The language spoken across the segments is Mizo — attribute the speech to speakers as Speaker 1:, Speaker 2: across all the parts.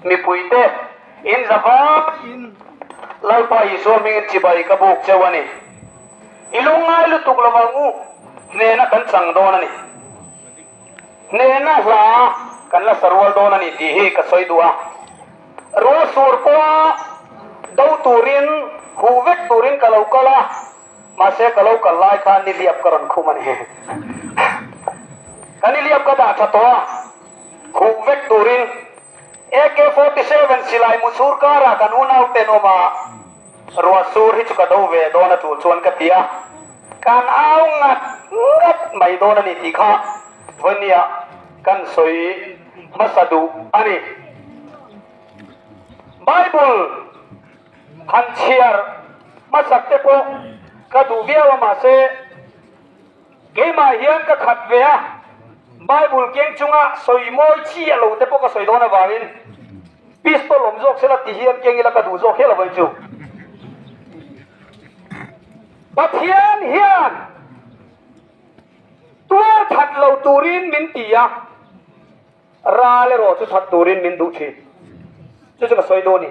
Speaker 1: Mipuite in zavaiin Lalpa Isua hmingin chibai ka buk cheu a ni. I lungngai lutuk lo vang u, hnena kan chang dawn a ni. Hnena hla kan la sa rual dawn a ni tih hi ka sawi duh a. Rual sur pawha do turin, huh vek turin ka lo kal a, mahse ka lo kal lai khan nihliap ka rawn khum a ni. Ka nihliap ka dah tha tawh a, huh vek turin AK-47 silai mu chhur karah kan unauten awm a, ruah sur hi chu ka do ve dawn a tul chuan ka ti a, kan au ngat ngat mai dawn a ni tih kha vawinia kan sawi hmasa duh a ni. Bible han chhiar hmasak te pawh ka duh viau a mahse keimah hian ka khat ve a, Bible keng chunga sawi mawi chi a lo te pawh ka sawi dawn avangin pistol awm zawk sela ti hian keng ila ka duh zawk hial avangin chu Pathian hian Tual that lo turin min ti a, ral erawh chu that turin min duh thin. Chu chu ka sawi dawn i.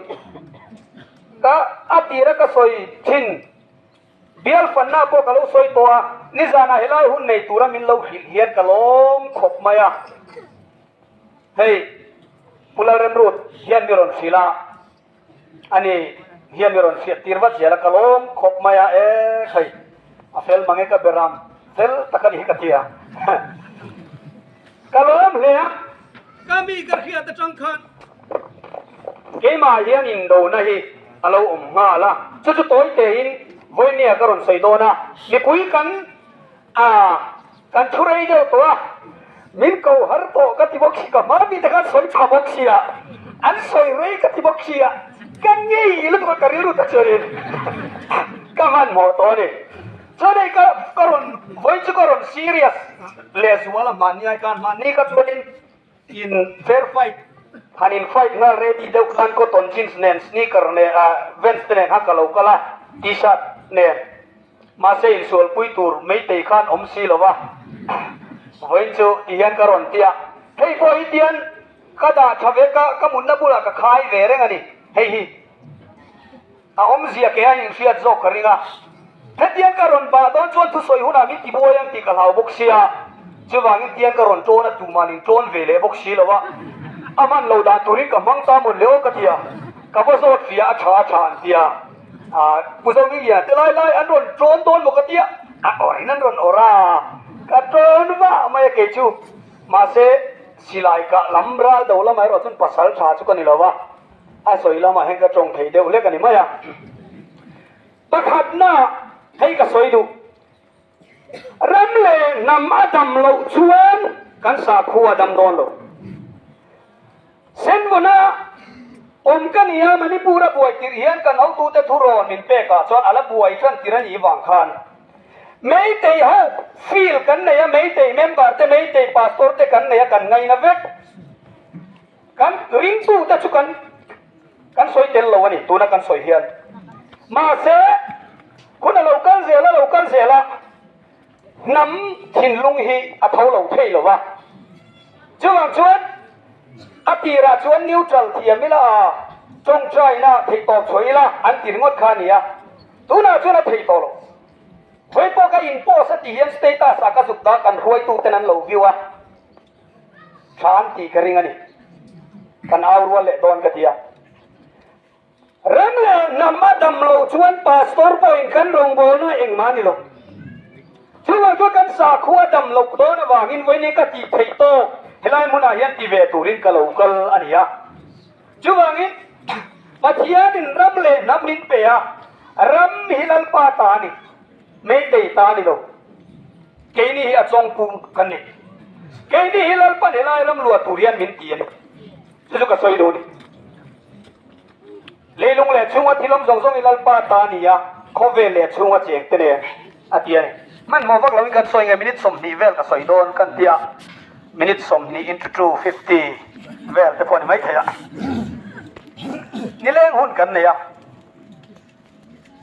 Speaker 1: Ka a tira ka sawi thin, bial fanna pawh ka lo sawi tawh a, nizanah helai hun nei tura min lo hrilh hian ka lawm khawp mai a. Hei, Pu Lalremrut hian mi rawn hrilh a. Ani hian mi rawn hriat tir vat zel a, ka lawm khawp mai a, e khai a fel mange ka ber ang, fel tak a ni hi ka ti a, ka lawm hle a.
Speaker 2: Ka mi ka hriat atang khan.
Speaker 1: Keimah hian indona hi a lo awm nghal a, chu chu tawi tein vawinia ka rawn sawi dawn a, mipui kan a kan thu rei deuh tawh a, min ko har tawh ka ti bawk si, ka hma mite khan sawi tha bawk si a, an sawi rei ka ti bawk si a, ka ngei lutuk a ka rilru ta chuanin ka hmanhmawh tawh a ni. Chuan hei ka ka rawn vawiin chu ka rawn serious leh zual a hmanni ai khan hmanni kha chuanin in fair fight han in fight nghal ready deuh khan cotton jeans nen sneaker nen ah vans te nen khan ka lo kal a t-shirt nen. Mahse insualpui tur meitei khan awm si lo va, vawiin chu ti hian ka rawn ti a, hei pawh hi tian ka dah tha ve ka, ka mutna bulah ka khai ve reng a ni, hei hi a awmzia ke a inhriat zawk ka ring a, hetiang ka rawn bah dawn chuan thusawi hunah min tibuai ang tih ka hlau bawk sia, chuvangin tiang ka rawn tawn a tuman in tawn ve leh bawk si lo a, a hman lo dan turin ka hmang ta mawn le aw ka ti a, ka va zawt fia a tha a tha an ti a. Pu Zohmingliana te lai lai an rawn ṭawn dawn maw ka tia, a awrhin an rawn awrh a, ka ṭawn vah mai a kei chu. Mahse, silai kah lam ral do lamah erawh chuan pasal ṭha chu ka ni lo va, a sawi lamah hian ka ṭawng thei deuh hlek a ni mai a. Pakhatna hei ka sawi duh, ram leh hnam a dam loh chuan kan sakhua a dam dawn lo. Senvawna awm ka ni a, Manipur a buai tirh hian kan hotute thurawn min pek ah chuan a la buai tan tir a nih vang khan Meitei ho field kan nei a, Meitei member te, Meitei pastor te kan nei a, kan ngaina vek. Kan ringtute chu kan kan sawi tel lo a ni tuna kan sawi hian. Mahse, hun a lo kal zel a lo kal zel a, Hnam thinlung hi a tho lo thei lo va, chuvang chuan a tirah chuan neutral thiam ila a, tawngtaina theihtawp chhuah ila an ti ringawt kha a ni a, tunah chuan a thei tawh lo. Vawi pawh ka in post a tih hian status ah ka zuk dah kan hruaituten an lo view a, tha an tih ka ring a ni. Kan au rual leh dawn ka ti a. Ram leh hnam a dam loh chuan pastor pawhin kan rawngbawlna engmah a ni lo. Chuvang chuan kan sakhua a dam loh dawn avangin vawiin ka tih theih tawk helai hmunah hian ti ve turin ka lo kal a ni a. Chuvangin Pathianin ram leh hnam min pe a, ram hi Lalpa ta a ni, Meitei ta a ni lo. Keini hi a chawngpu kan ni. Keini hi Lalpan helai ram luah tur hian min ti a ni. Chu chu ka sawi duh a ni. Leilung leh chhunga thil awm zawng zawng hi Lalpa ta a ni a, khawvel leh chhunga cheng te nen a ti a ni. Hmanhmawh vak loin kan sawi nge minute 20 vel ka sawi dawn kan ti a, minute 20 into 2, 50 vel te pawh a ni maithei a. Nileng hun kan nei a.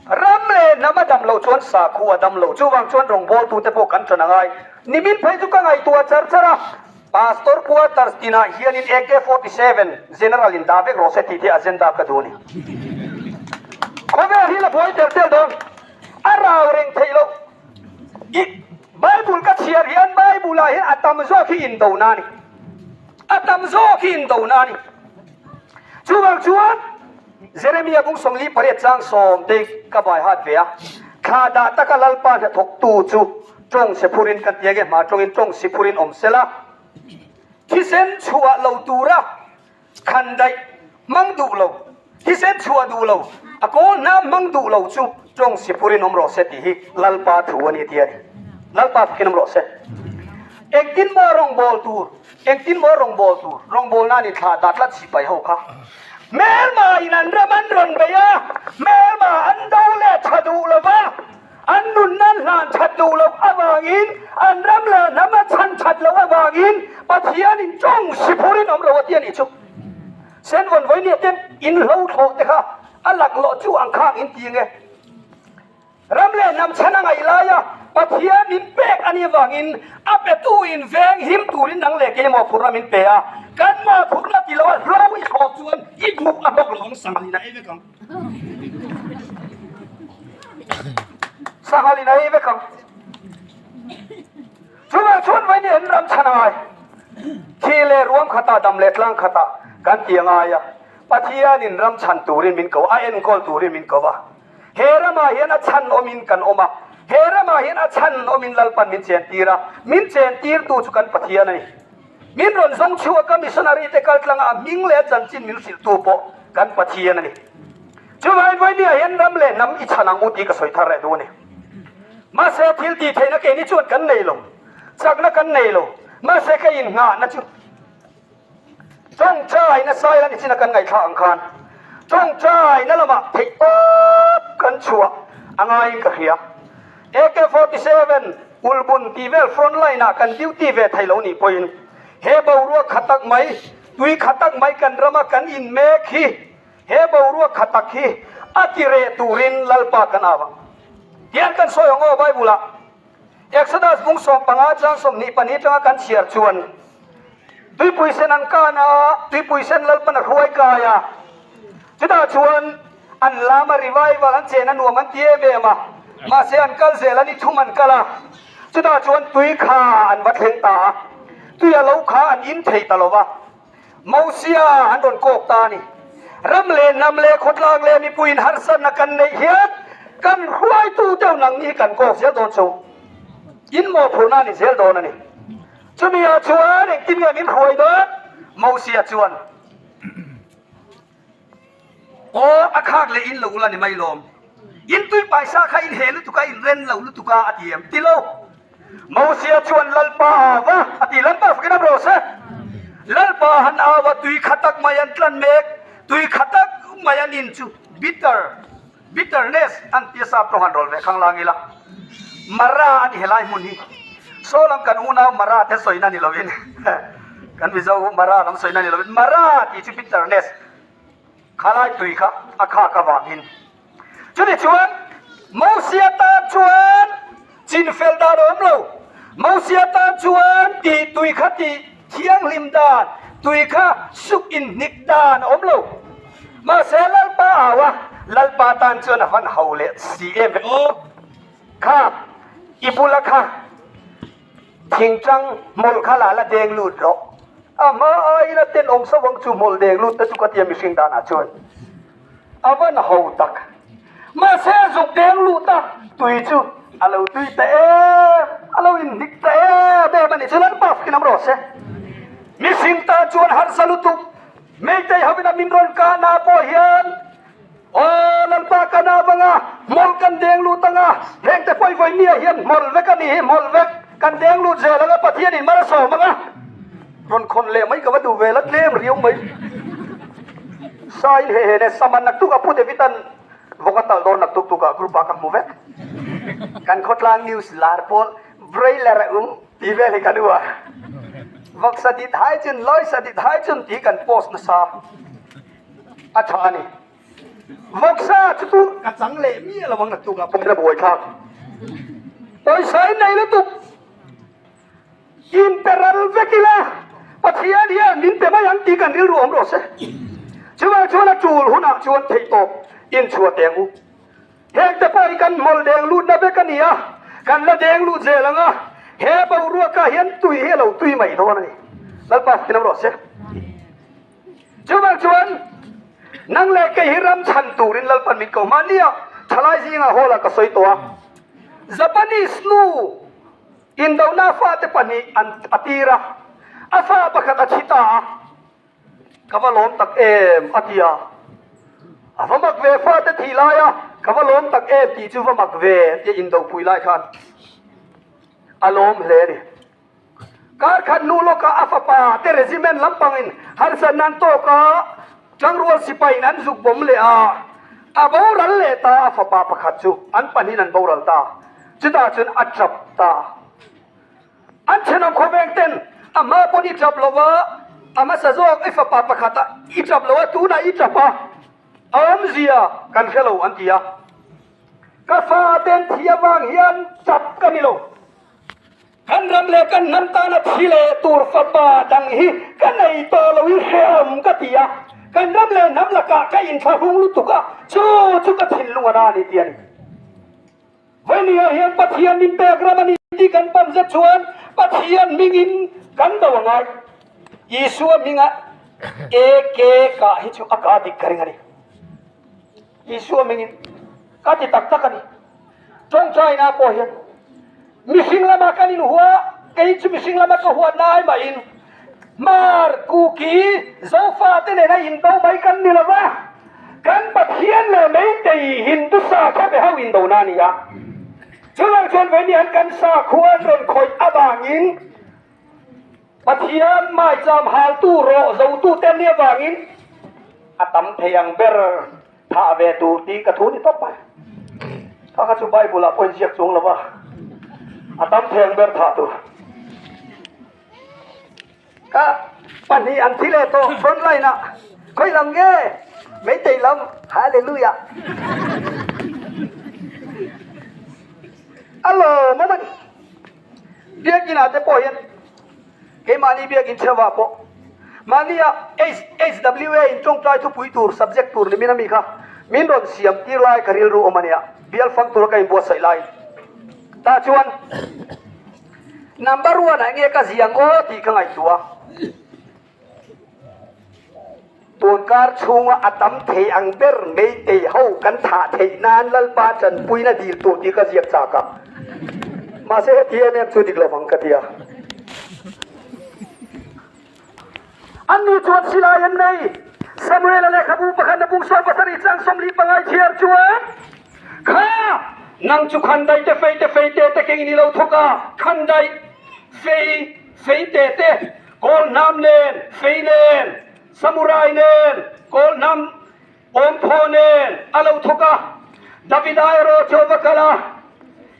Speaker 1: Ram leh hnam a dam loh chuan sakhua a dam loh. Chuvang chuan rawngbawltute pawh kan ṭan a ngai. Nimin phei chu ka ngaihtuah char char a. Pastor quarters tinah hianin AK 47 General in dah vek rawh se tih te agenda ka duh a ni. Khawvel hi la buai tel tel dawn. A rau reng theih loh. I Bible ka chhiar hian Bible ah hian a tam zawk hi indona a ni. A tam zawk hi indona a ni. Chuvang chuan Jeremia bung 48 chang sawm te ka bai hat ve a. Thla dah taka Lalpa hnathawktu chu tawng si phurin kan ti ange hma tawngin tawng si phurin awm sela. Thisen chhuah lo tura khan daih hmang duh lo, thisen chhuah duh lo, a kawl hnam hmang duh lo chu tawng si phurin awm rawh se tih hi Lalpa thu a ni ti a ni. Lalpa fakin awm rawh se. Engtin maw rawngbâwl tur, engtin maw rawngbâwl tur, rawngbâwl nan inthlah dah tlat sipai ho kha. Hmelma in an ram an rawn bei a, hmelma an do leh tha duh lo va, An nunna an hlan that duh loh avangin, an ram leh hnam a chhan that loh avangin Pathianin tawng si phurin awm lo a ti a nih chu. Sen vawn vawi nia ten in hlo thlawh te kha a laklawh chu ang khang in ti nge. Ram leh hnam chhan a ngaih laia Pathian min pek a nih avangin a petu in veng him turin nang leh keimah phurna min pe a, kanmah phurna ti loa hlo i thlawh chuan i duh a hlawk lo ang sangalin a ei vek ang. Sanghal in a ei vek ang. Chuvang chuan vaini an ram chhan a ngai. Thi leh ruam khatah dam leh tlang khatah kan ti a ngai a. Pathianin ram chhan turin min ko a, enkawl turin min ko a. He ramah hian a chhan awmin kan awm a. He ramah hian a chhan awmin Lalpan min chentir a. Min chentirtu chu kan Pathian a ni. Min rawn zawng chhuak a, missionary te kal tlanga a hming leh a chanchin min hrilhtu pawh kan Pathian a ni. Chuvangin vawinia hian ram leh hnam i chhan ang u tih ka sawi thar reh duh a ni. Mahse thil tih theihna keini chuan kan nei lo, chakna kan nei lo, mahse ka innghahna chu tawngtaina sail a ni chin a kan ngaihthla ang khan tawngtaina lamah theih tawp kan chhuah a ngaiin ka hria. AK 47 Ulbun tih vel front line ah kan duty ve thei lo nih pawhin he boruak kha tak mai, tui kha tak mai kan rama kan in mek hi, he boruak kha tak hi a ti reh turin Lalpa kan au ang. Tiang kan sawi ang aw Bible ah Exodus bung 15 chang 22 tanga kan chhiar chuan tuipui sen an kan a, tuipui sen Lalpan a hruai kai a, chutah chuan An lam a revival an chen a nuam an ti em em a, mahse an kal zel a ni thum an kal a, chutah chuan tui kha an va thleng ta a, tui a lo kha an in thei ta lo va, Mosia an rawn kawk ta a ni. Ram leh hnam leh khawtlang leh mipuiin harsatna kan neih hian kan hruaitu deuh nang ni hi kan kawk zel dawn chu in mawhphurhna a ni zel dawn a ni. Chumi ah chuan engtin nge min hruai dawn? Mosia chuan. Aw, a khak leh in lo la ni mai lawm. In tui paisa kha in he lutuk a, in ren lo lutuk a, a ti em? Ti lo. Mosia chuan Lalpa a au va, a ti, Lalpa fakin am rawh se. Lalpa han au va, tui kha tak mai an tlan mek, tui kha tak mai an in chu bitter, bitterness an tia sap tawng han rawl ve khang lang ila. Mara a ni helai hmun hi. Saw lam kan unau Mara te sawina ni lovin, kan Mizo Mara lam sawina ni lovin, Mara tih chu bitterness. Khalai tui kha a khak avangin. Chutih chuan Mosia tan chuan chinfel dan a awm lo. Mosia tan chuan tih tui kha tih thianghlim dan, tui kha suk inhnik dan a awm lo. Mahse Lalpa au a, Lalpa tan chuan a van ho leh si em ve aw. Kha i bula kha. Thingtlang hmawlh kha la la deng lut rawh. A hma aiin a tenawm sauh ang chu hmawlh deng lut te chu ka tia mihring danah chuan a van ho tak. Mahse zuk deng lut a tui chu a lo tui ta em, a lo inhnik ta em em a nih chu Lalpa fakin am rawh se. Mihring tan chuan harsa lutuk Meitei hovin a min rawn kahna pawh hian Aw Lalpa ka na vang a, hmawlh kan deng lut ang a, hengte pawi vawi nia hian hmawlh vek a ni hi, hmawlh vek kan deng lut zel ang a, Pathianin mal a sawm ang a, rawn khawn leh mai ka va duh ve la tlem riau mai. Sain he he ne saman naktuk a Pu David-a'n vawk a talh dawn naktuk tukah group ah ka hmu vek. Kan khawtlang news lar pawl broiler a um tih vel hi ka nu a, vawk sa dit hai chun, lawi sa dit hai chun tih kan post nasa. A tha a ni. Vawksa chu tu ka chang leh miah lo ang naktuk ah pawh a buai thlak. Pawisa in nei lutuk. Inperal vek ila Pathian hian min pe mai ang tih kan rilru awm rawh se. Chuvang chuan a tul hunah chuan theihtawp inchhuah teh ang u. Heng te pawh hi kan hmawlh deng lutna vek a ni a, kan la deng lut zel ang a, he boruakah hian tui hi a lo tui mai dawn a ni. Lalpa fakin awm rawh se. Chuvang chuan nang leh kei hi ram chhan turin Lalpan min ko hmania thalai zingah hall ah ka sawi tawh a, Japanese nu indona fate pahnih an a tir a, a fa pakhat a thi ta a, Ka va lawm tak em a ti a, a va mak ve fate thih lai a, ka va lawm tak em tih chu va mak ve an ti a indopui lai khan a lawm hle a ni. Kar khat hnu lawkah a fapa te regiment lampangin harsatna an tawk a, tangrual sipaiin an zuk bawm leh a, a boral leh ta a fapa pakhat chu an pahnihin an boral ta, chutah chuan a tap ta. An thenawm khawveng ten a hma pawn i tap lo va, a hmasa zawk i fapa pakhat a i tap lo a, tunah i tap a, a awmzia kan hre lo an ti a. Ka fa ten thi avang hian tap ka ni lo. Kan ram leh kan hnam tana thi leh tur fapa dang hi ka nei tawh lo i hrehawm ka ti a. Kan ram leh hnam lakah ka inthlahrung lutuk a, chu chu ka thinlung a na a ni ti a ni. Vawinia hian Pathian min pek ram a ni tih kan pam zet chuan Pathian hmingin kan do a ngai. Isua hminga AK kah hi chu a kah dik ka ring a ni. Isua hmingin ka ti tak tak a ni. Tawngtaina pawh hian mihring lama kan inhua, kei chu mihring lama ka huat lai mahin Mar, Kuki, Zofa te nena indo mai kan ni lo va, kan Pathian leh Meitei Hindu sakhaw be ho indona a ni a. Chuvang chuan vawiin hian kan sakhua an rawn khawih avangin Pathian maicham haltu rawh zotu te an nih avangin a tam thei ang ber thah ve tur tih ka thu ni tawp mai. Kha kha chu Bible ah pawh inziak chuang lo va, a tam thei ang ber thah tur. Ka pahnih an thi leh tawh front line ah khawi lam nge Meitei lam Hallelujah A lawm awm a ni Biakin ah te pawh hian keimahni biakin chheuh ah pawh mahni ah HWA in tawngtai thupui tur subject tur ni min ami kha min rawn siam tir lai ka rilru awm a nia bial fang tura ka inbuatsaih lai tah chuan Number one ah nge ka ziang aw tih ka ngaihtuah. Tunkar chhunga a tam thei ang ber Meitei ho kan thah theih nan Lalpa tanpuina dil tur tih ka ziak chak a. Mahse heti em em chu dik lovang ka ti a. Anni chuan silai an nei. Samuela lehkhabu pakhatna bung sawi pasarih chang sawmli pangai chhiar chuan, Kha! Nang chu khandai te fei te fei te te keng in i lo thawk a, khandai, fei, fei te te, kawl hnam nen, fei nen, samurai nen, kawl hnam awmphaw nen a lo thawk a. Davida erawh chu a va kal a,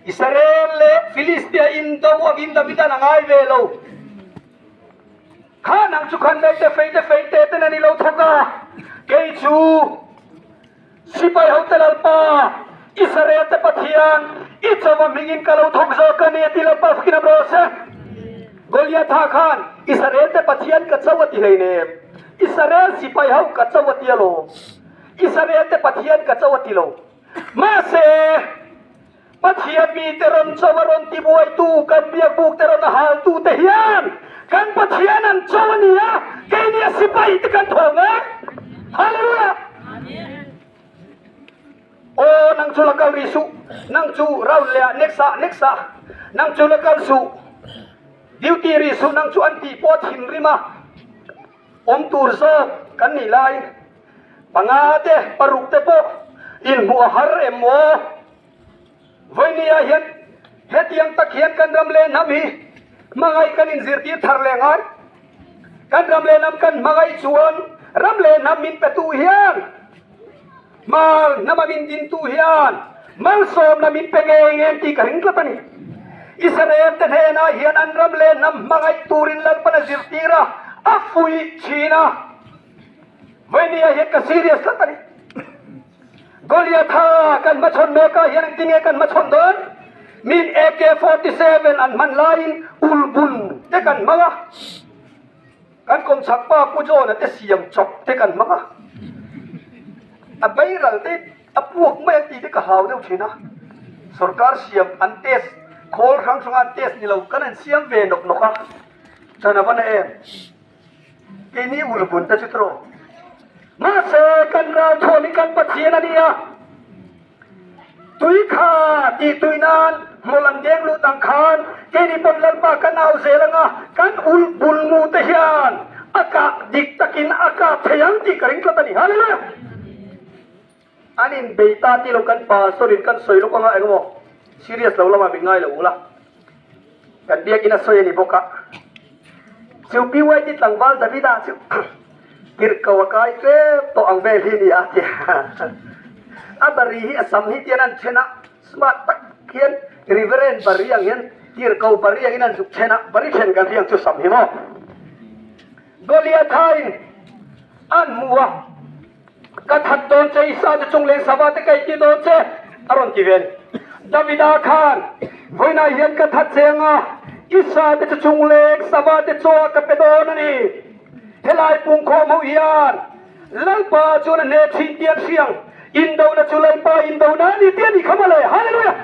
Speaker 1: Israel leh Filistia indo angin Davida'n a ngai ve lo. Kha nang chu khan daih te fei te fei te ten an i lo thawk a, kei chu sipai hote Lalpa, Israel te Pathian, i chauva hmingin ka lo thawk zawk a ni a ti Lalpa fakin am rawh se. Goliatha khan Israel te Pathian ka cho a ti hleinem, Israel sipai ho ka cho a ti alawm, Israel te Pathian ka cho a ti lo. Mahse. Pathian mite rawn cho a rawn tibuaitu, kan biakbuk te rawn a haltu te hian kan Pathian an cho a ni a, keini a sipai te kan thawng e. Hallelujah! Aw nang chu la kal rih suh, nang chu round leh ah next ah next ah, nang chu la kal suh, duty rih suh nang chu an tih pawh a thinrim a, awm tur zawk kan nih lai panga te paruk te pawh inhmuh a har em aw. Vawinia hian hetiang tak hian kan ram leh hnam hi hmangaih kan inzirtir thar leh ngai. Kan ram leh hnam kan hmangaih chuan ram leh hnam min petu hian hmar hnama min dintu hian malsawmna min pe ngei ngei tih ka ring tlat a ni. Israel te hnenah hian an ram leh hnam hmangaih turin Lalpan a zirtir a, a fuih thin a. Vawinia hian ka serious tlat a ni. Goliatha kan hmachhawn mek ah hian engtin nge kan hmachhawn dawn? Min AK-47 an hman laiin ulbun te kan hmang a, kan kawmchhak pa Pu John-a te siam chawp te kan hmang a, a beiral te a puak mai ang tih te ka hlau deuh thin a, sorkar siam an test khawl hrang hranga an test ni lo kan han siam ve nawk nawk a, chan a va na em? Keini ulbun te chu tawh mahse kan ralthuam hi kan Pathian a ni a. Tui kha tih tui nan hmul an deng lut ang khan keini pawn Lalpa kan au zel anga kan ul bul mu te hian a kah dik takin a kap thei ang tih ka ring tlat a ni. Hallelujah! An inbei ta tih lo kan pastor in kan sawi lawk anga engemaw serious lo lamah min ngai lo ula. Kan biakin a sawi a ni bawk a. Chu PYT tlangval Davida chu tirhko a kai tlem tawh ang vel hi a ni a tia. A bari hi a sam hi tian an then a, smart tak hian Reverend bari ang hian tirhko bari angin an zuk then a, bari then kan hriang chu sam hi maw. Goliatha in an hmu a. Ka that dawn che, Isa chu chungleng sava te ka inti dawn che, a rawn ti ve a ni. Davida khan, Vawiinah hian ka that che anga, Isa te chu chungleng sava te chaw ka pe dawn a ni. Helai pungkhawm ho hian Lalpa chuan a hne thin tih an hriang, indona chu Lalpa indona a ni tih a ni kha mawle. Hallelujah!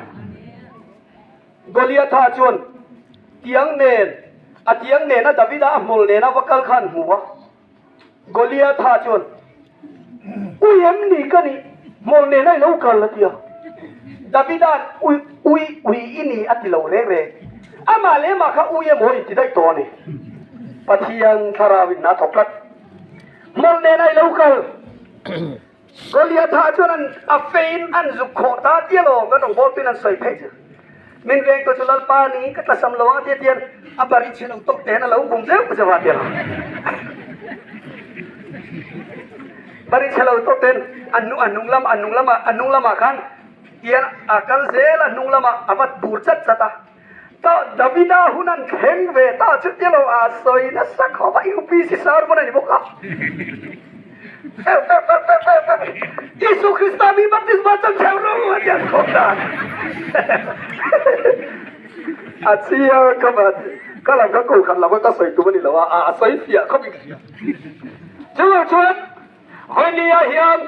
Speaker 1: Goliatha chuan tiang nen, a tiang nena Davida a hmul nena va kal kha an hmu a. Goliatha chuan, Ui em ni ka nih, hmawlh nen a i lo kal a ti a. Davida'n, Ui, ui, ui i ni a ti lo reng reng. Amah leh amah kha ui emaw in ti daih tawh a ni. Pathian thlarau in a thawk tlat. Hmawlh nen a i lo kal. Goliatha chuan an a fein an zuk khawh ta tia lo kan rawn bawltuin an sawi phei chu. Min vengtu chu Lalpa ni ka tlasam lo ang a tia tian a bari chhe lo tawk te'n a lo bum zeuh zeuh a tia lo. Bari chhe lo tawk te'n a hnung a hnung lam a hnung lamah a hnung lamah khan tian a kal zel a hnung lamah a va bur chat chat a. Ta Davida hun an thleng ve ta chu ti lo a sawi nasa khawp a UPC sar pawn a ni bawk a. Fer fer fer fer fer fer Isu Krista mi baptisma chan theu ro a ti an khawp dan. A chia ka va ka lam ka ko khat lam ka sawi tum a ni lo a a sawi fiah khawp in ka hria. Chuvang chuan Vawinia hian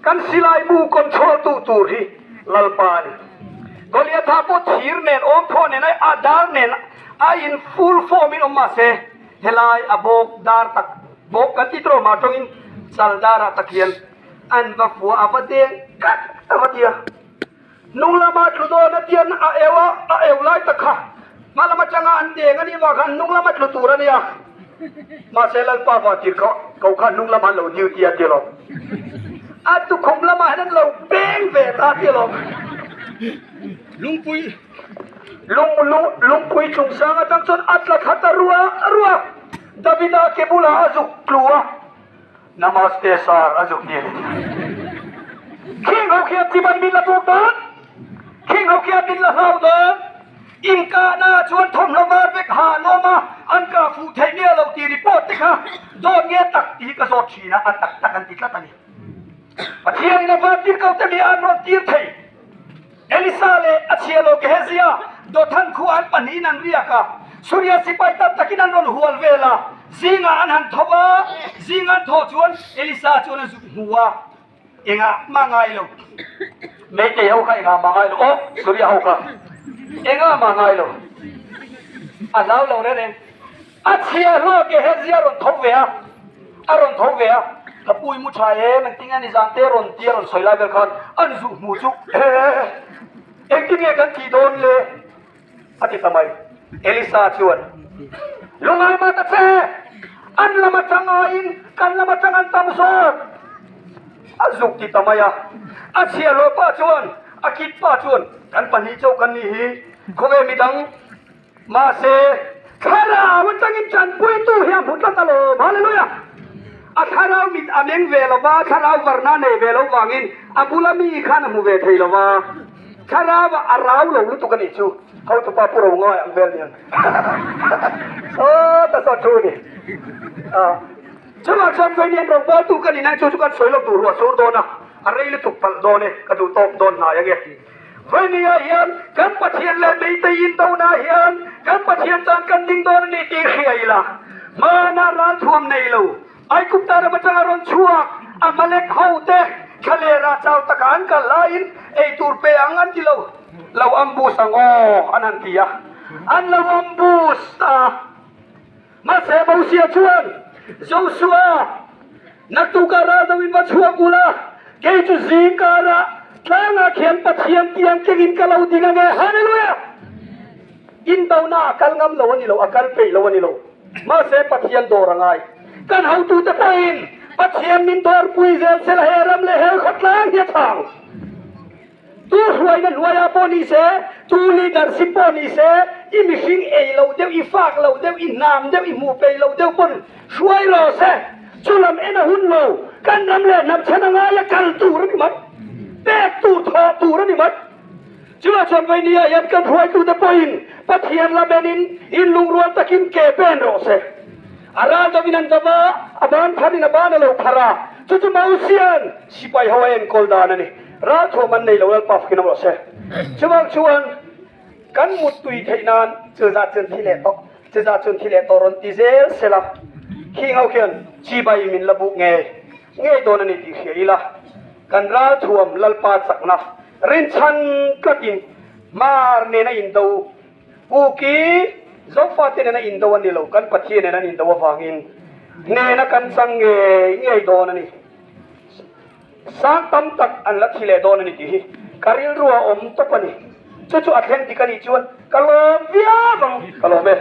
Speaker 1: Kan silai mu control tu tur hi Lalpa a ni. Goliatha pawh thir nen awm phaw nen a a dar nen a in full form in awm mahse helai a bawk dar tak bawk kan tih tur awm ah tawngin chal dar ah tak hian an va fua a va deng kat a va ti a. Hnung lama tlu dawn a tian a eu a, a eu lai tak kha hma lam atanga an deng a nih vang khan hnung lama tlu tur a nia. Mahse Lalpa vantir kha ko kha hnung lamah an lo duty a ti alawm. A tukhum lamah hian an lo peng ve ta ti alawm.
Speaker 2: Lungpui.
Speaker 1: Lung lung lungpui chungchang atang chuan a tla thla ta rua rua. Davida ke bulah a zuk tlu a. Namaste sir a zuk ni a ni. Khing ho khian chibai min la buk dawn, khing ho khian min la hlau dawn. Inkahna chuan thawmhnaw var vek ha an awm a, an kah fuh theih miah lo tih report te kha dawt nge tak tih hi ka zawt thin a, a tak tak an ti tlat a ni. Pathianin a vantir ko te mi an rawn tir thei. Elisa leh a chhia lo Gehezia Dothan khu an pahnihin an riak a, Suria sipai tam takin an rawn hual vel a, zingah an han tho a, zing an thawh chuan Elisa chuan a zuk hmu a, engah mah ngai lo, Meitei ho kha engah mah ngai lo, aw Suria ho kha engah mah ngai lo, a hlau lo reng reng. A chhiahhlawh Gehezia rawn tho ve a, a rawn tho ve a, ka pui mu tha em, engtin nge nizan te rawn tia rawn sawi lai vel khan an zuh hmu chu he engtin nge kan tih dawn le a ti ta mai. Elisa chuan, Lungai mah ta che, an lam atang aiin kan lam atang an tam zawk a zuk ti ta mai a. A chhiahhlawh pa chuan, a kit pa chuan, Kan pahnih chauh kan nih hi, khawvel midang Mahse, thlarau atangin tanpuitu hi a hmu tlat alawm. Hallelujah! A thlarau mit a meng ve lo va, thlarau varna a nei ve lo vangin a bula mi khan a hmu ve thei lo va. Thlarau ah a rau lo lutuk a nih chu. Hotupa pu ro ngai ang vel niang. Sawta saw thu ni. Chuvang chuan Venian rawngbawltu ka ni nang chu chu kan sawi lo tur ruah sur dawn a, a rei lutuk palh dawn e, ka duh tawk dawn hnai ange. Vawinia hian kan Pathian leh Meitei indona hian kan Pathian tan kan ding dawn a ni tih hria ila, hmana ralthuam nei lo Aigupta ram atanga rawn chhuak Amalek hote thlalera chau taka an kal laiin ei tur pe ang an ti lo, lo ambush ang aw an han ti a, an lo ambush a. Mahse Mosia chuan Joshua, Naktukah ral deuhin va chhuak ula, kei chu zing karah tlangah khian Pathian tiang kengin ka lo ding ange. Hallelujah! Indona a kal ngam lo a ni lo, a kal peih lo a ni lo. Mahse Pathian dawr a ngai. Kan hotute pawhin Pathian min dawrpui zel sela he ram leh he khawtlang hi a chhang. Tu hruaina hnuaiah pawh ni se, tu leadership pawh ni se, i mihring ei lo deuh, i fak lo deuh, i hnam deuh, i hmuh peih lo deuh pawn hruai rawh se. Chu lam en a hun lo. Kan ram leh hnam chhan a ngai a, kal tur a ni mai. Pek tur, thawh tur a ni mai. Chuvah chuan Vainia hian kan hruaitute pawhin Pathian lam enin inlungrual takin ke pen rawh se. A ral deuhin an dam a, a ban pharin a ban a lo phar a, chu chu Mosia'n sipai ho a enkawl dan a ni. Ralthuam an nei lo Lalpa fakin awm rawh se. Chuvang chuan kan muttui theih nan chuzah chuan thi leh tawh, chuzah chuan thi leh tawh rawn ti zel sela, khing ho khian chibai min la buk ngei ngei dawn a ni tih hria ila, kan ralthuam Lalpa chakna rinchhan tlatin Hmar nena indo Kuki Zofate nena indo a ni lo, kan Pathian nena an indo avangin hnena kan chang ngei ngei dawn a ni. Sang tam tak an la thi leh dawn a ni tih hi ka rilru a awm tawp a ni. Chu chu a thleng dik a nih chuan ka lawm viau ang, ka lawm e.